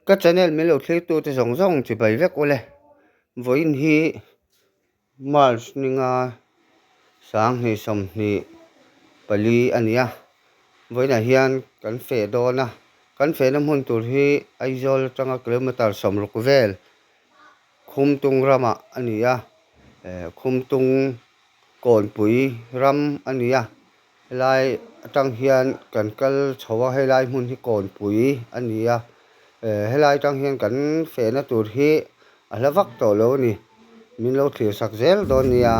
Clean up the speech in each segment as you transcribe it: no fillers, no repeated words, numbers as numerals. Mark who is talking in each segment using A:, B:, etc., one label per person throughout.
A: Ka channel min lo thlirtute zawng zawng chibai vek ule. Vawiin hi March ninga 2024 a ni a. Vawiinah hian kan feh dawn a, kan fehna hmun tur hi Aizawl atanga kilometre 60 vel Khumtung ramah a ni a, Khumtung Kawnpui ram a ni a. Helai atang hian kan kal chho a, helai hmun hi kawnpui a ni a, helai atang hian kan fehna tur hi a hla vak tawh lo a ni, min lo thlir sak zel dawn nia.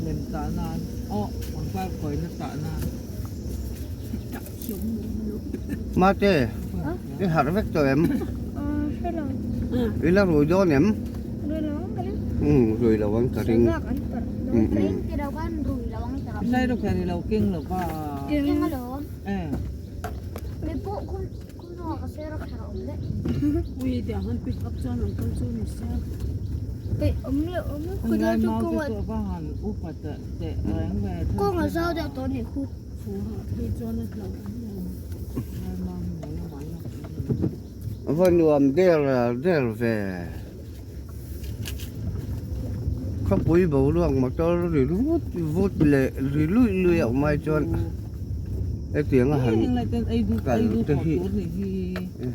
B: Lem tah nan aw pangpar kawina tah nan.
A: Mate, i harh vek tawh em?
C: Hre lo.
A: I la rui dawn em?
C: Rui lo ang ka ring.
A: Umm rui lo ang ka ring.
C: Savak an parh dawn. Ring ti lo khan rui lo ang ta.
B: Sai ro kher i lo keng lo va.
C: Keng alawm.
B: Eh.
C: Mi pawh khum khum hnungah ka sir a kher a awm daih.
D: Ui tiang han pick up chuan an kal chu ni se.
C: Peih awm leh awm
B: Kung lai mau te chu a va han upa teh teh reng ve.
C: Kawng a zau deuh tawh anih khu.
D: Fur ah phei chuan a hlauh awm lo.
B: Lai mau hi mawi a mai lo.
A: A va nuam der der ve. Khawpui boruak motor ri vut vut leh ri luih luih a awm ai chuan hetiang a han kal te hi ho e.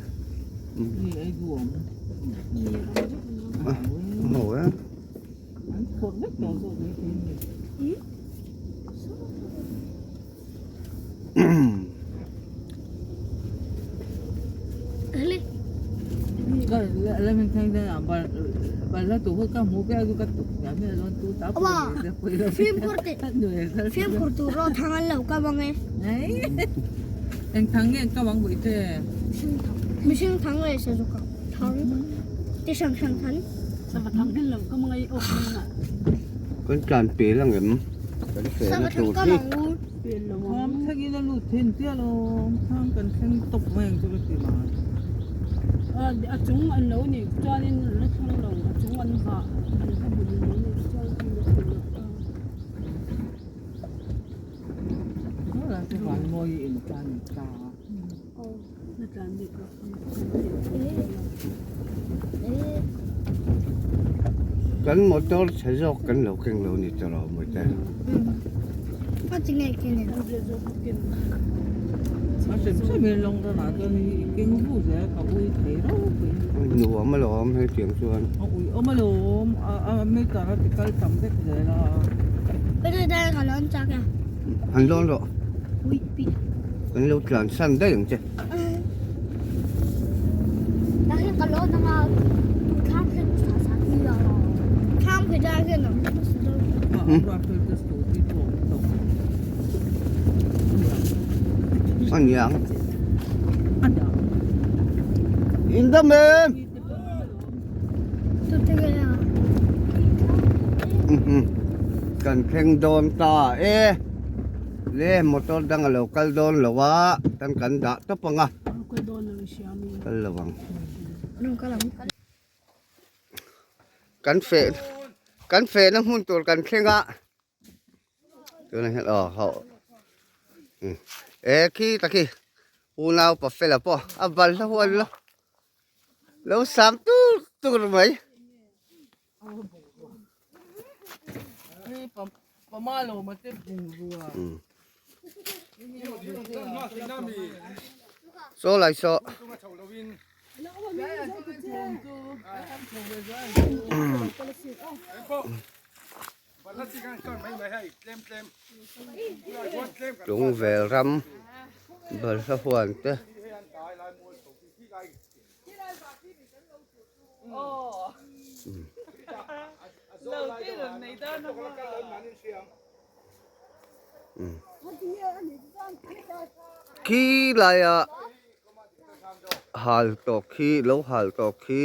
C: Fimkhur tur rawh thang an lo kam ang e.
B: Eng thang nge an kam ang bawih te?
C: Mihring thang leh sazuk thang ti hrang hrang than.
D: Sava thang hi lo kam ang ei awk ang a.
A: Kan tlan pel ang em? Kan fehna tur hi.
B: Kham thlengin a lut thin tia lawm kham kan thleng tawp mai ang chu ka ti mai.
D: A chung an lo nih chuanin an la thleng lo a chung an vah an va bul lo nih chuan an la thleng lo ta.
B: Tunah chu Vanmawi in tan ta.
D: Na tlan bik lo.
A: Kan motor chhe zawk kan lo keng lo ni tawh lo mawi te.
C: A ti ngei keng em?
B: A hrim hrim in lawng ran ah chuan i keng vu zel ka ui thei ropui.
A: Nuam alawm hetiang chuan.
B: A ui awm alawm a meter a ti kal tam vek zel a.
C: Ka dai ka lawn chak e.
A: An lawn rawh.
C: Ui pi.
A: Kan lo tlan san daih ang che. A niang. In dam em? Kan thleng dawn ta e. Le motor dang a lo kal dawn lo a tan kan dah tawp ang a kal lo ang kan feh kan fehna hmun tur kan thleng a tunah hian aw ho e khi takhi unau pa fela pawh a bal hla huan lo lo sang tur tur mai. Saw lai saw. Tlungvel ram balhla huan te. Khi laia hal tawh khi lo hal tawh khi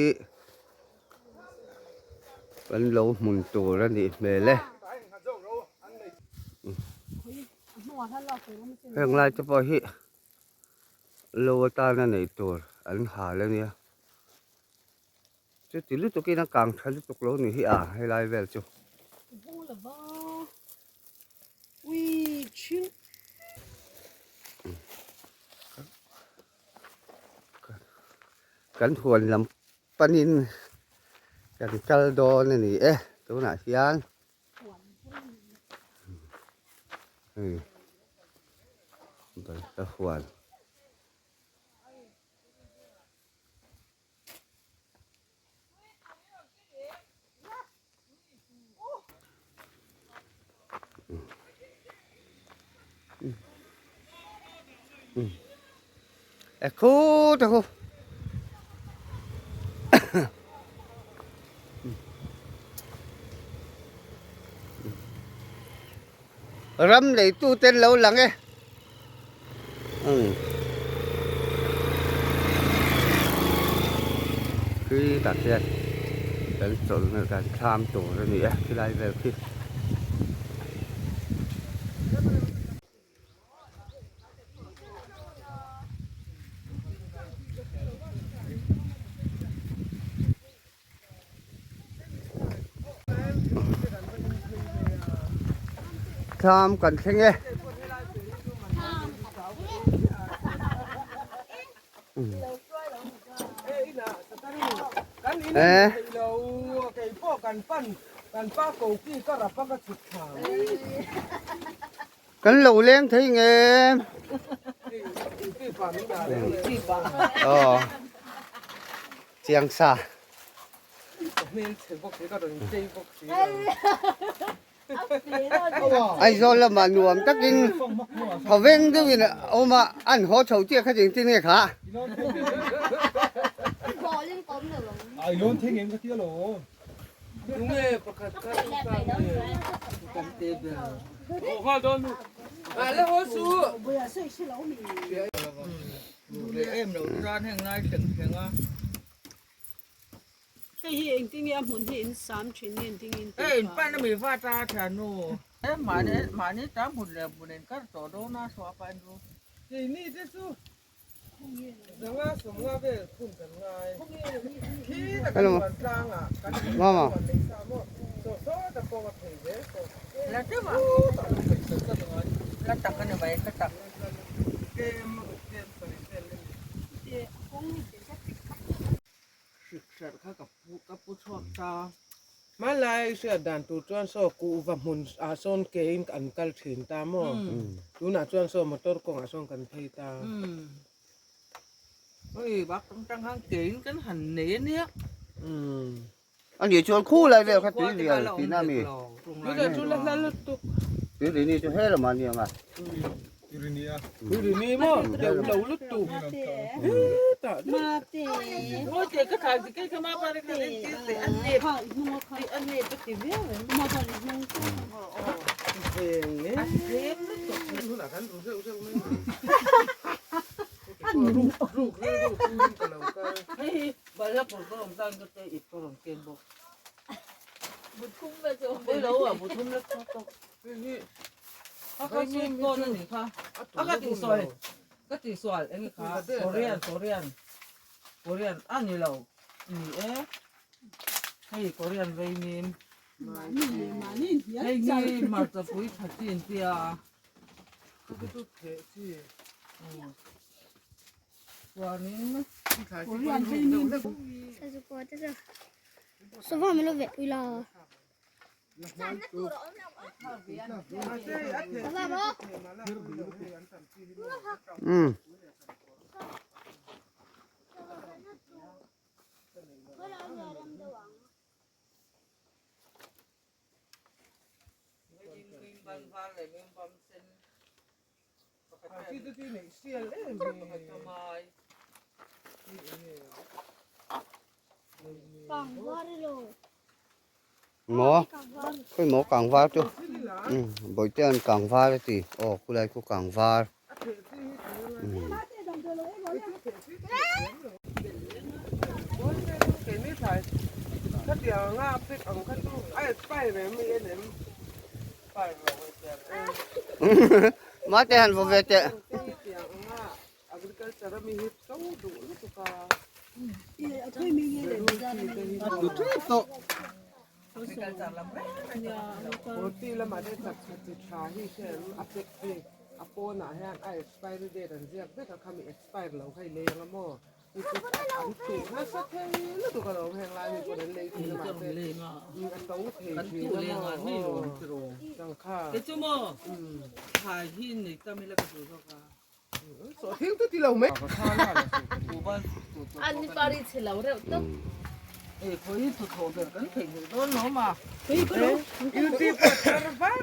A: kan lo hmun tur a nih hmel e. Heng lai te pawh hi lo atana neih tur. an hal a nia chuti lutukin a kang tha lutuk lo ni hi a helai vel chu. Kan huan lam panin kan kal dawn a ni e tunah hian hei balhla huan. E khu ta khu. Ram neitu ten lo lang e. Khi tah khian kan chawlhna kan thlam tur a ni a khilai vel khi. Thlam kan thleng e. Eh. Kan lo leng thei nge. Aw. Chiang sa. Aizawl lamah nuam takin thawveng deuhin a awm a, an haw chho chiah kha engtin nge kha?
D: Hei hi engtin nge a hmun hi in sam thin nge engtin nge in tih
B: Hei in pan ami va ta thiannu e mahni mahni tam hmun leh hmun in kar tawh dawn a saw pa in ru.
E: Keini te chu zanga sawmnga vel phun kan ngai khi ta kan huan tlang ah kan huan nei sa maw saw saw ta pawng a phei zel saw
B: la teuh a la tak a ni mai la tak
E: kem kem sarih vel a ni.
B: Hrik hralh kha ka pu ka pu chhuak ta.
E: Hmanlai hriat dan tur chuan saw kuhva hmun ah sawn ke in an kal thin ta maw? Tunah chuan saw motor kawngah sawn kan phei ta.
B: Oi bak tang tang khan ke in kan han nei a nia.
A: A nih chuan khu lai vel kha tui rial tihna a mi?
E: Tui chu la hla lutuk.
A: Tui rini chu he lamah a ni ang a.
E: Tui rini maw deuh lo lutuk. Hetah
B: Balhla pawh ka rawn tan ka te ip ka rawn ken bawk. Buthum ve chu awm lo a buthum la tawk tawk. A kha sweet corn a nih kha. A ka tihsual ka tihsual eng kha Korean Korean Korean a ni lo ni e. Hei Korean vei mim. Hei hi hmarcha pui tha chi an tia.
C: Sava min lo veh pui la. Sava maw?
A: Um. Maw khawi maw kangvar chu umm bawihte an kangvar a ti aw khulai khu kangvar umm. Mate han vaw ve teh.
E: ami hi to duh lutuk a. Kurti lamah te chak chha chi tha hi hre an a pack hi a pawnah hian a expiry date an ziak vek a khami expire lo kha i lei ang a maw chu chu an tuh nasa thei lutuk a lo heng lai mi pawn an lei thin a mahse a to thei thin a maw aw changkha Sawhthing chu ti lo mai.
B: An ni pari chhe lo reuh tawp. E khawi hi thawh ber kan theih ngei dawn lo ma.
E: YouTube ka thar var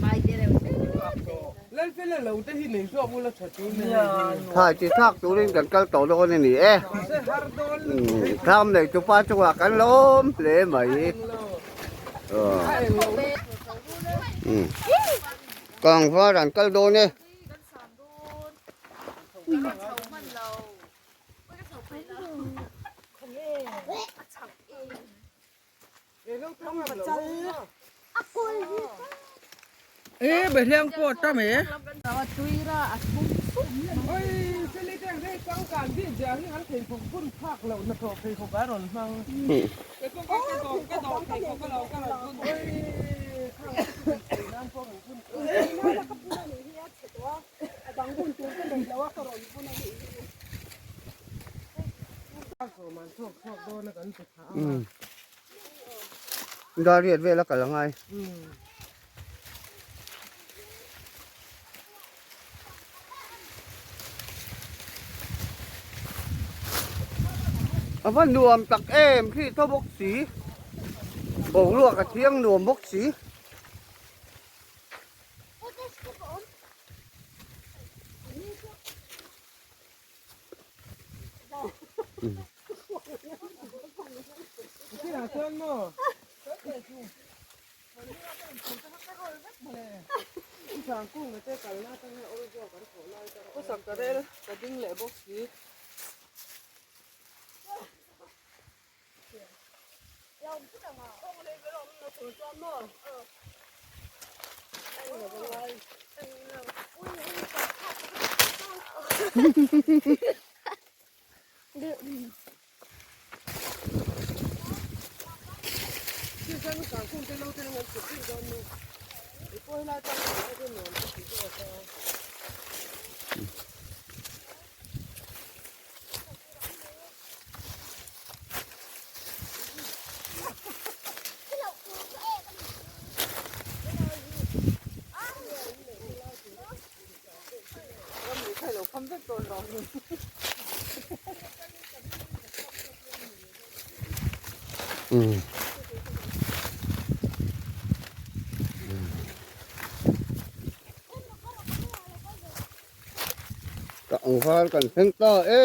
E: mai. Lalfela lo te hi nei zawk ula tha tur ni hei hi.
A: Thai chi thlak turin kan kal tawh dawn a ni e. Thlam nei tupa chungah kan lawm hle mai. Kangvar an kal dawn e.
B: E behliang pawh a tam e.
A: Dar riat vel a kal a ngai. A va nuam tak em khi tho bawk si. Boruak a thiang nuam bawk si. Tlangval kan thleng ta e.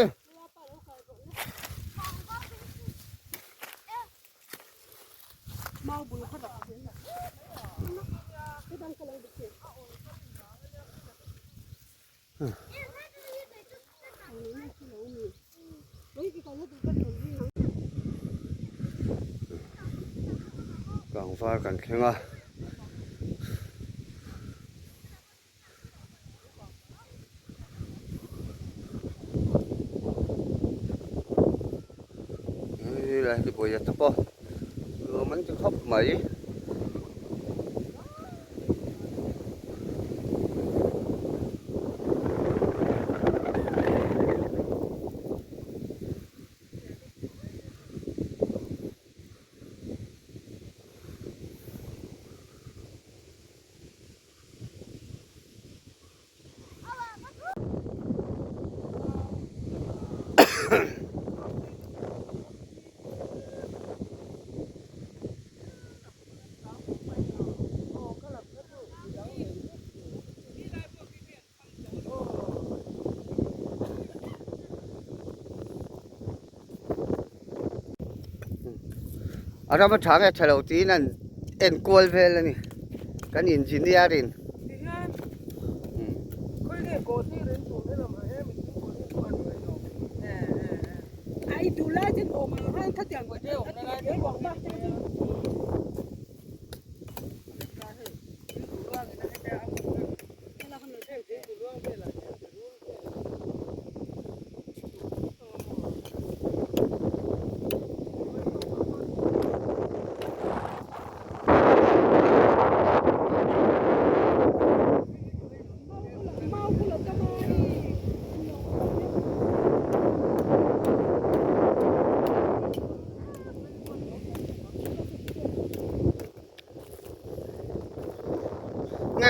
A: Tlangval kan thleng a. Hei lai hi buai ta pawh nuam an ti khawp mai. A ram a tha nge tha lo tiin an en kual vel a ni kan engineer in.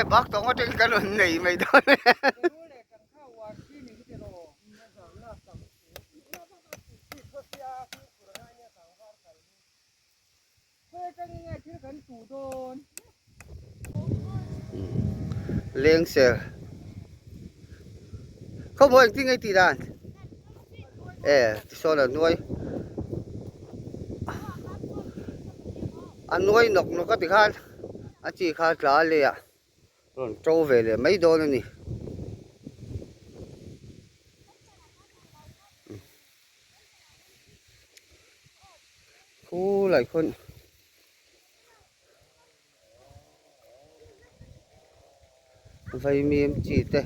A: Nge bak tawng atangin kan rawn nei mai dawn e. Lengser Khawmaw engtin nge tih dan? E tisawn a nuai a nuai nawk nawk a tikhan a chi kha tla leh a rawn to ve leh mai dawn a ni. Khulai khawn vaimim chi te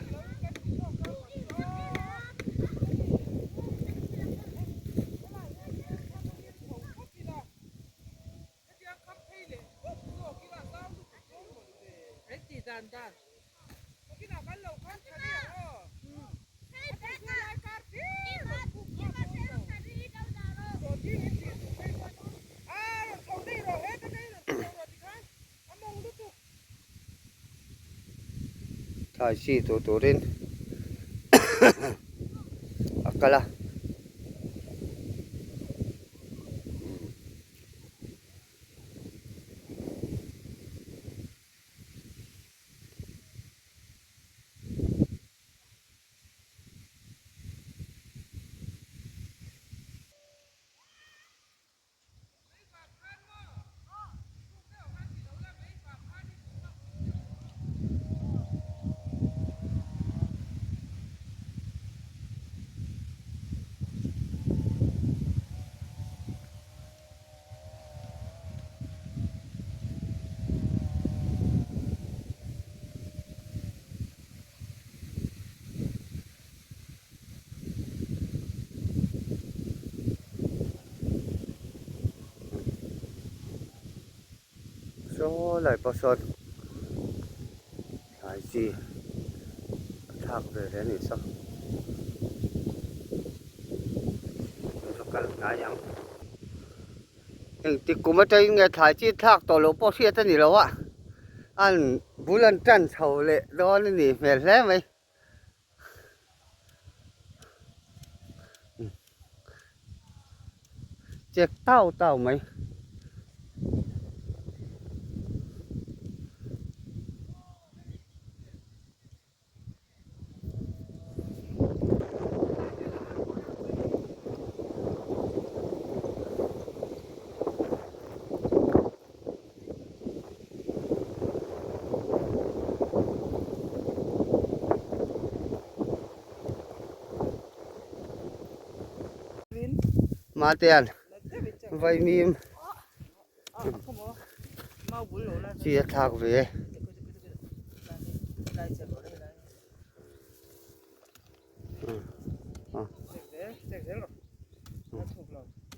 A: Thlai chi tur turin a kal a. Saw lai pawh sawn thlai chi a thlak ve hle a nih saw chu kal hnai ang. Engtik kum atangin nge thlai chi thlak tawh loh pawh hriat a ni lo a, an bul an tan chho leh dawn a nih hmel hle mai. Chek tau tau mai. Matean vaimim chi a thlak ve e.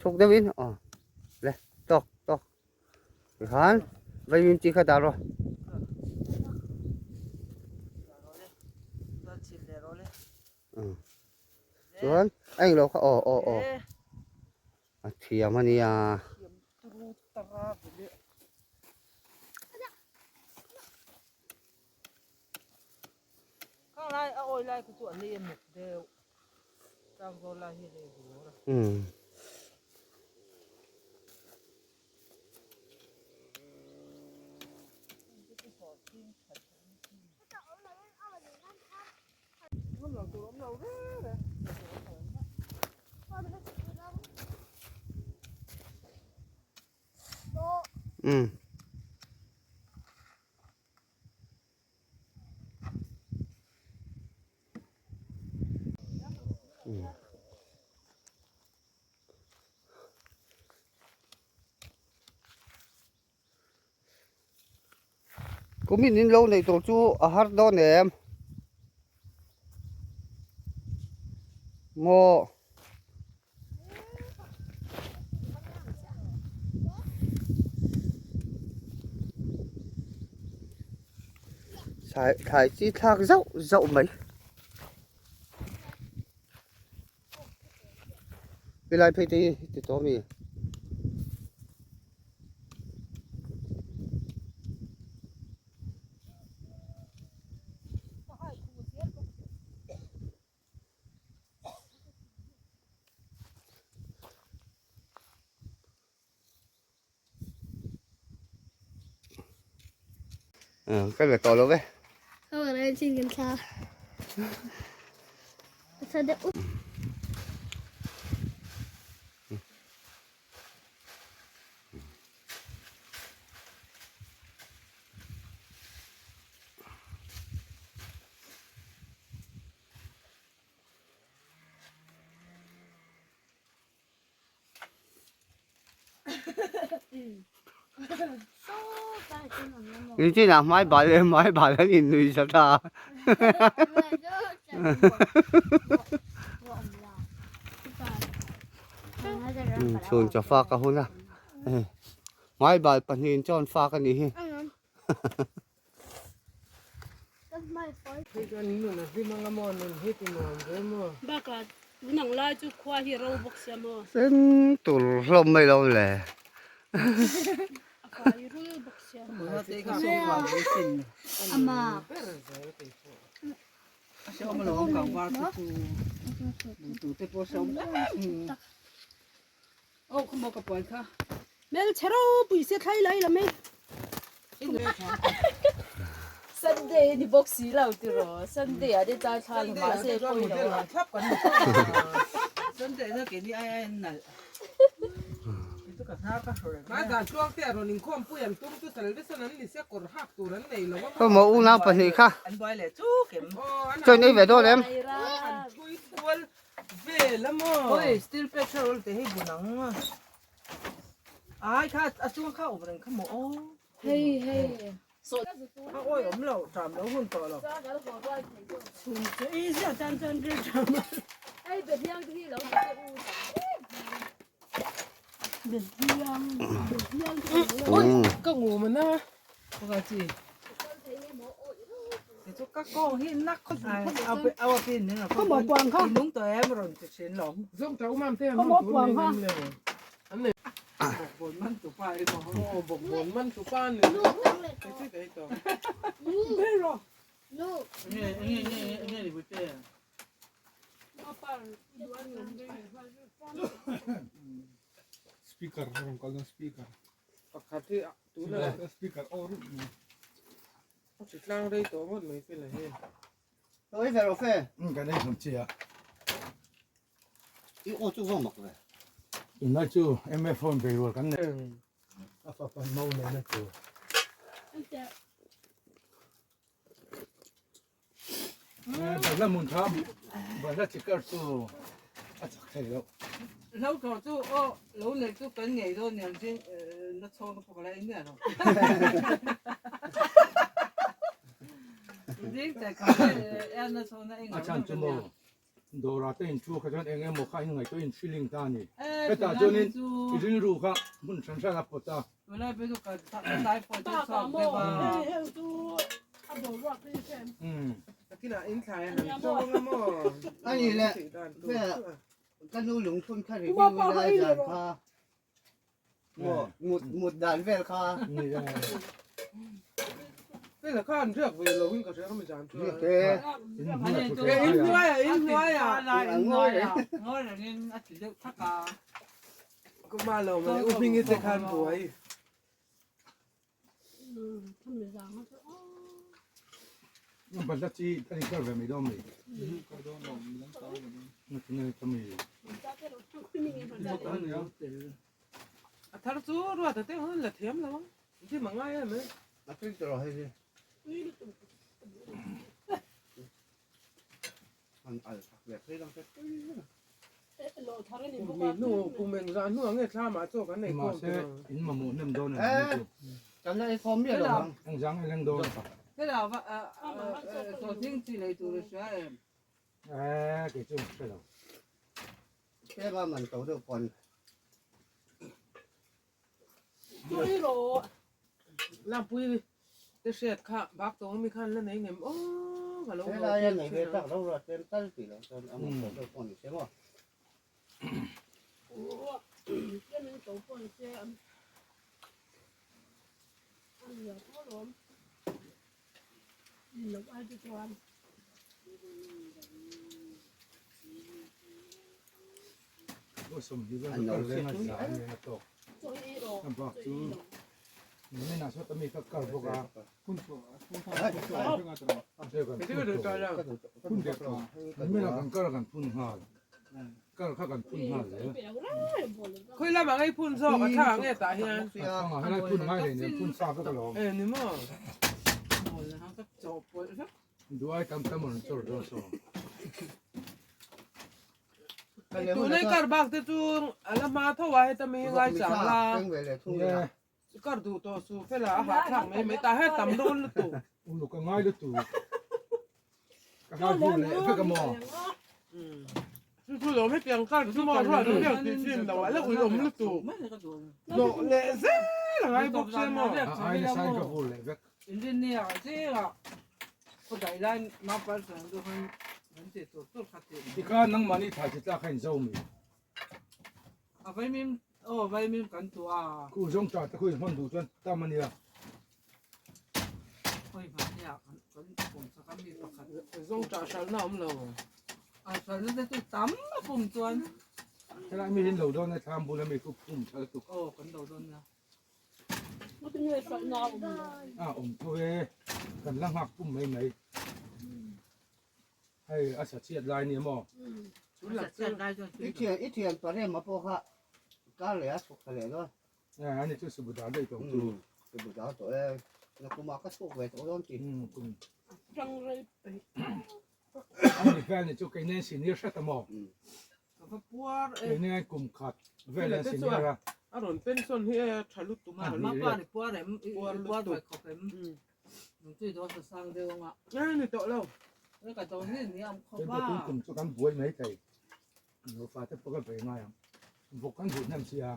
A: Thuk deuhin aw le tawk tawk tikhan vaimim chi kha dah rawh. Chuan a englo kha aw aw aw a thiam a nia. Umm. Umm. Kumin in lo neih tur chu a har dawn em? Maw? Thlai chi thlak zauh zauh mai. Helai phei te hi ti tawh ami? Ka la tawh lo ve. Nichinah hmai bal leh hmai bal an innuih sa ta. Chhun chaw fak a hun a, hmai bal pahnihin chuan fak a nih hi.
D: Bakah tun ang lai chu khua hi ro bawk sia maw?
A: Sen tur hlawm mai lo le.
D: A kai rul bawk sia. Hmelchhe ropui se thlai lai lam e.
B: Sunday ni bawk si lo tiraw Sunday ah te chuan thla ni mahse pawi lo a. Sunday na keini ai ai an nalh.
A: Kawmawh unau pahnih kha chuan ei ve dawn em?
B: Vel a maw? Oi, steel plate kha roll te hei bun ang a. Ai kha a chung kha awm reng kha maw aw. Hei hei. So a awi awm lo, tram lo hun tawh lo.
D: Chhun chu ei zia tan chuan ril tram a.
F: Ei be hiang te hi lo ti che u tam em mai.
D: Be hiang, be hiang te hi lo.
E: Ka ngu mana.
B: Ka chi.
G: Speaker rawn kal dawn speaker.
E: Pakhat hi tuna
G: speaker aw rup mai.
E: A chi tlang rei tawh ngawt mai fela hi.
A: Oi ve rawh fe.
G: Kan ei hlawm chi a.
A: I aw chu va mak ve.
G: Tunlai chu MF phone bei rual kan nei. A fapa mau neihna tur. Balhla hmun tha balhla chi kar chu a chak thei lo.
B: Lo tawh chu aw lo neih chu kan ngei dawn niang chu na chhawng pawh ka la en miah lo.
G: A chhan chu maw Dawrah te in thu kha chuan eng emaw kha in ngaihtuah in feeling ta a ni. Hetah chuanin i rilru kha hmun hran hran a pawt a.
A: Ani le ka nu lungphun kha review ila zan kha maw mut mut dan vel kha.
E: Hei kha an riak ve lo in ka hria ka mi zan chu.
A: Riak e.
E: In hnuai ah in hnuai ah.
B: In hnuai ah ngawi rengin a ti deuh thak a.
E: Kuma lo mai u hmingi te khan buai.
G: Balhla chi a in kar ve mai dawn mai. Ngatinge ka mi.
E: A thar chu ruat a te hun la thiam lo ang. Ti ma ngai em e.
A: A tui tawh hei hi. An al thak ve phei lang te tui.
E: Kum hnih hnu, kum engzah hnu ang nge thla mah chaw kan nei khawm
G: Mahse in mamawh hnem dawn a ni chu.
A: Kan la ei khawm miah lo ang.
G: Engzang eleng dawn.
B: Hela va sawhthing chi lei tur a hria em?
G: Eh kei chu hre lo.
A: Tlema man to deuh pawn.
D: Tui rawh.
E: Lampui te hriat kha bak tawng mi khan la nei ngem aw ka lo
A: He laia nei ve tak lo ruat tlem tal tih loh chuan a mamawh deuh pawh ni se maw.
D: Tlem in to pawh ni se a zia tho alawm. Ni loh ai te chuan.
G: Nimin ah sawta mi ka kar bawk a. Phun tawh. Nimin ah kan kar kan phun nghal. Kar kha kan phun nghal zel.
E: Khawi lamah ngei phun zawk a thla nge tah hian.
G: A thlang ah helai phun ngai leh nen phun sa vek alawm.
E: E ni maw.
G: Duai tam tam rawn chawr dawn saw.
E: Tunai kar bak te chu a la hma tho a heta mi hi ngai chang la. Kar duh tawh su fela a hahthlak mai mai tah hian tam dawn lutuk.
G: Uluk a ngai lutuk. Ka ngai hmu leh vek a maw.
E: Chu chu lo hetiang kar chu maw ruah chu hetiang tih chin lo a la ui awm lutuk. Hnawh leh zel a ngai bawk sia maw.
G: A ai nasa in ka vur leh vek. Tikhan nangmahni thlai chi tlak kha in zo mi. Khu zawng tah te khu in hman duh chuan tam a nia. Helai mi hin lo dawn e thlam bula mi khu phum tha lutuk. A awm tho e kan la nghak pum mai mai. Hei a sa chhiat lai nia maw?
A: I thian i thian parema pawh kha kar leh a chhuk thla leh dawn.
G: Eh ani chu Subudar daih tawh chu.
A: Subudar tawh e. Nakumah ka chhuk ve tawh dawn ti.
G: Ani vel ni chu kei nen senior hret a maw? Kei nen kum khat vel an senior a.
E: A rawn pension hi a tha lutuk a. Puar lutuk. Eh ni tawh lo.
G: Chuan tun kum chu kan buai mai thei. Nufa te pawh ka ve ngai ang. Vawk kan duh hnem sia.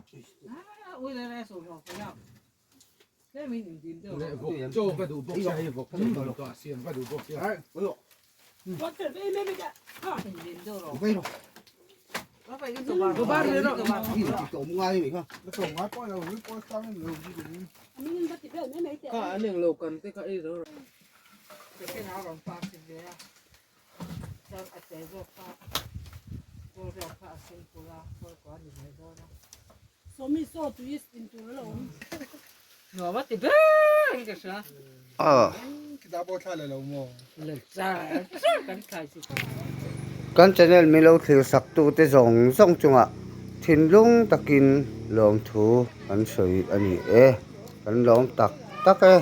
G: Leh vawk chaw ka duh bawk sia hei vawk chaw duh tawh siam ka duh bawk sia.
E: Kha an englo kan te kha ei zo rawh.
A: Kan channel min lo thlir sak tu te zawng zawng chungah thinlung takin lawmthu kan sawi a ni e, kan lawm tak tak e.